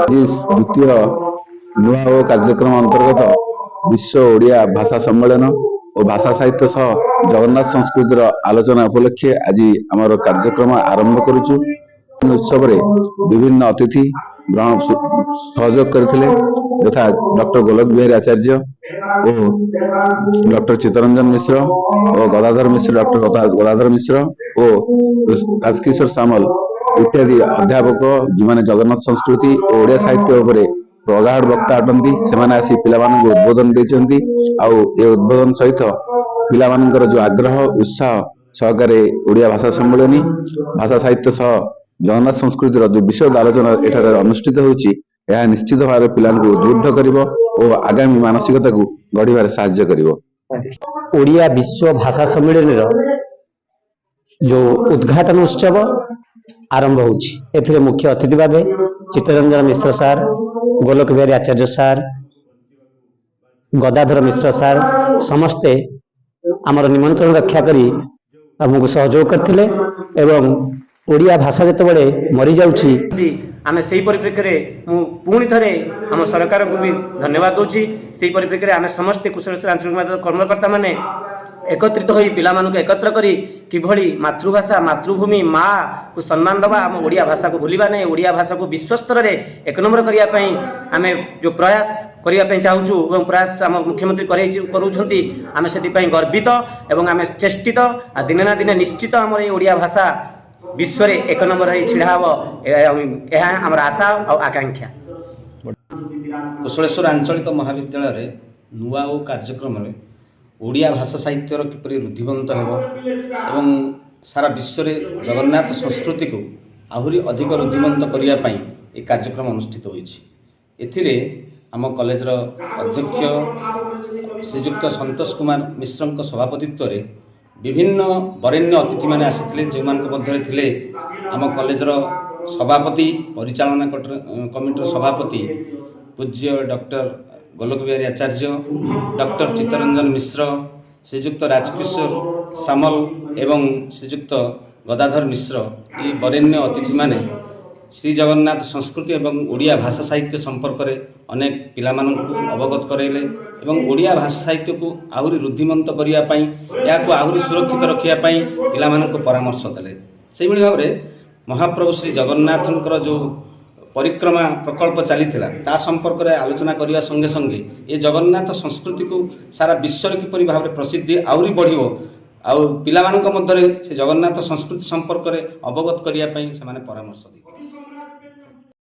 ଆଜି ଦ୍ୱିତୀୟ ନୂଆ ଓ କାର୍ଯ୍ୟକ୍ରମ ଅନ୍ତର୍ଗତ ବିଶ୍ୱ ଓଡ଼ିଆ ଭାଷା ସମ୍ମେଳନ ଓ ଭାଷା ସାହିତ୍ୟ ସହ ଜଗନ୍ନାଥ ସଂସ୍କୃତିର ଆଲୋଚନା ଉପଲକ୍ଷେ ଆଜି ଆମର କାର୍ଯ୍ୟକ୍ରମ ଆରମ୍ଭ କରୁଛୁ। ଉତ୍ସବରେ ବିଭିନ୍ନ ଅତିଥି ଗ୍ରହଣ ସହଯୋଗ କରିଥିଲେ, ଯଥା ଡକ୍ଟର ଗୋଲକ ବିହାରୀ ଆଚାର୍ଯ୍ୟ ଓ ଡକ୍ଟର ଚିତ୍ତରଞ୍ଜନ ମିଶ୍ର ଓ ଗଦାଧର ମିଶ୍ର, ଡକ୍ଟର ଗଦାଧର ମିଶ୍ର ଓ ରାଜକିଶୋର ସାମଲ ଇତ୍ୟାଦି ଅଧ୍ୟାପକ, ଯେଉଁମାନେ ଜଗନ୍ନାଥ ସଂସ୍କୃତି ଓ ଓଡ଼ିଆ ସାହିତ୍ୟ ଉପରେ ପ୍ରଗାଢ଼ ବକ୍ତା ଅଟନ୍ତି। ସେମାନେ ଆସି ପିଲାମାନଙ୍କୁ ଉଦ୍ବୋଧନ ଦେଇଛନ୍ତି। ଆଉ ଏ ଉଦ୍ବୋଧନ ସହିତ ପିଲାମାନଙ୍କର ଯୋଉ ଆଗ୍ରହ, ଉତ୍ସାହ ସହକାରେ ଓଡ଼ିଆ ଭାଷା ସମ୍ମିଳନୀ, ଭାଷା ସାହିତ୍ୟ ସହ ଜଗନ୍ନାଥ ସଂସ୍କୃତିର ଯୋଉ ବିଶଦ ଆଲୋଚନା ଏଠାରେ ଅନୁଷ୍ଠିତ ହେଉଛି, ଏହା ନିଶ୍ଚିତ ଭାବରେ ପିଲାଙ୍କୁ ଉଦ୍ବୁଦ୍ଧ କରିବ ଓ ଆଗାମୀ ମାନସିକତାକୁ ଗଢ଼ିବାରେ ସାହାଯ୍ୟ କରିବ। ଓଡ଼ିଆ ବିଶ୍ୱ ଭାଷା ସମ୍ମିଳନୀର ଯୋଉ ଉଦ୍ଘାଟନ ଉତ୍ସବ ଆରମ୍ଭ ହେଉଛି, ଏଥିରେ ମୁଖ୍ୟ ଅତିଥି ଭାବେ ଚିତ୍ତରଞ୍ଜନ ମିଶ୍ର ସାର୍, ଗୋଲକ ବିହାରୀ ଆଚାର୍ଯ୍ୟ ସାର୍, ଗଦାଧର ମିଶ୍ର ସାର୍ ସମସ୍ତେ ଆମର ନିମନ୍ତ୍ରଣ ରକ୍ଷା କରି ଆମକୁ ସହଯୋଗ କରିଥିଲେ। ଏବଂ ଓଡ଼ିଆ ଭାଷା ଯେତେବେଳେ ମରିଯାଉଛି, ଆମେ ସେଇ ପରିପ୍ରେକ୍ଷୀରେ ମୁଁ ପୁଣି ଥରେ ଆମ ସରକାରଙ୍କୁ ବି ଧନ୍ୟବାଦ ଦେଉଛି। ସେଇ ପରିପ୍ରେକ୍ଷୀରେ ଆମେ ସମସ୍ତେ କୁଶଳେଶ୍ୱର ଆଞ୍ଚଳିକ ମହାବିଦ୍ୟାଳୟ କର୍ମକର୍ତ୍ତାମାନେ ଏକତ୍ରିତ ହୋଇ ପିଲାମାନଙ୍କୁ ଏକତ୍ର କରି କିଭଳି ମାତୃଭାଷା, ମାତୃଭୂମି ମାକୁ ସମ୍ମାନ ଦେବା, ଆମ ଓଡ଼ିଆ ଭାଷାକୁ ଭୁଲିବା ନାହିଁ, ଓଡ଼ିଆ ଭାଷାକୁ ବିଶ୍ୱସ୍ତରରେ ଏକ ନମ୍ବର କରିବା ପାଇଁ ଆମେ ଯେଉଁ ପ୍ରୟାସ କରିବା ପାଇଁ ଚାହୁଁଛୁ ଏବଂ ପ୍ରୟାସ ଆମ ମୁଖ୍ୟମନ୍ତ୍ରୀ କରୁଛନ୍ତି, ଆମେ ସେଥିପାଇଁ ଗର୍ବିତ ଏବଂ ଆମେ ଚେଷ୍ଟିତ। ଆଉ ଦିନେ ନା ଦିନେ ନିଶ୍ଚିତ ଆମର ଏଇ ଓଡ଼ିଆ ଭାଷା ବିଶ୍ୱରେ ଏକ ନମ୍ବର ହେଇ ଛିଡ଼ା ହେବ, ଏହା ଆମର ଆଶା ଆଉ ଆକାଂକ୍ଷା। କୁଶଳେଶ୍ୱର ଆଞ୍ଚଳିକ ମହାବିଦ୍ୟାଳୟରେ ନୂଆ ଓ କାର୍ଯ୍ୟକ୍ରମରେ ଓଡ଼ିଆ ଭାଷା ସାହିତ୍ୟର କିପରି ରୁଦ୍ଧିମନ୍ତ ହେବ ଏବଂ ସାରା ବିଶ୍ୱରେ ଜଗନ୍ନାଥ ସଂସ୍କୃତିକୁ ଆହୁରି ଅଧିକ ରୁଦ୍ଧିମନ୍ତ କରିବା ପାଇଁ ଏ କାର୍ଯ୍ୟକ୍ରମ ଅନୁଷ୍ଠିତ ହୋଇଛି। ଏଥିରେ ଆମ କଲେଜର ଅଧ୍ୟକ୍ଷ ଶ୍ରୀଯୁକ୍ତ ସନ୍ତୋଷ କୁମାର ମିଶ୍ରଙ୍କ ସଭାପତିତ୍ୱରେ ବିଭିନ୍ନ ବରେଣ୍ୟ ଅତିଥିମାନେ ଆସିଥିଲେ, ଯେଉଁମାନଙ୍କ ମଧ୍ୟରେ ଥିଲେ ଆମ କଲେଜର ସଭାପତି, ପରିଚାଳନା କମିଟିର ସଭାପତି ପୂଜ୍ୟ ଡକ୍ଟର ଗୋଲକ ବିହାରୀ ଆଚାର୍ଯ୍ୟ, ଡକ୍ଟର ଚିତ୍ତରଞ୍ଜନ ମିଶ୍ର, ଶ୍ରୀଯୁକ୍ତ ରାଜକିଶୋର ସାମଲ ଏବଂ ଶ୍ରୀଯୁକ୍ତ ଗଦାଧର ମିଶ୍ର। ଏହି ବରେଣ୍ୟ ଅତିଥିମାନେ ଶ୍ରୀ ଜଗନ୍ନାଥ ସଂସ୍କୃତି ଏବଂ ଓଡ଼ିଆ ଭାଷା ସାହିତ୍ୟ ସମ୍ପର୍କରେ ଅନେକ ପିଲାମାନଙ୍କୁ ଅବଗତ କରାଇଲେ ଏବଂ ଓଡ଼ିଆ ଭାଷା ସାହିତ୍ୟକୁ ଆହୁରି ରୁଦ୍ଧିମନ୍ତ କରିବା ପାଇଁ, ଏହାକୁ ଆହୁରି ସୁରକ୍ଷିତ ରଖିବା ପାଇଁ ପିଲାମାନଙ୍କୁ ପରାମର୍ଶ ଦେଲେ। ସେଇଭଳି ଭାବରେ ମହାପ୍ରଭୁ ଶ୍ରୀ ଜଗନ୍ନାଥଙ୍କର ଯେଉଁ ପରିକ୍ରମା ପ୍ରକଳ୍ପ ଚାଲିଥିଲା, ତା ସମ୍ପର୍କରେ ଆଲୋଚନା କରିବା ସଙ୍ଗେ ସଙ୍ଗେ ଏ ଜଗନ୍ନାଥ ସଂସ୍କୃତିକୁ ସାରା ବିଶ୍ୱରେ କିପରି ଭାବରେ ପ୍ରସିଦ୍ଧି ଆହୁରି ବଢ଼ିବ ଆଉ ପିଲାମାନଙ୍କ ମଧ୍ୟରେ ସେ ଜଗନ୍ନାଥ ସଂସ୍କୃତି ସମ୍ପର୍କରେ ଅବଗତ କରିବା ପାଇଁ ସେମାନେ ପରାମର୍ଶ ଦେଇଥିଲେ।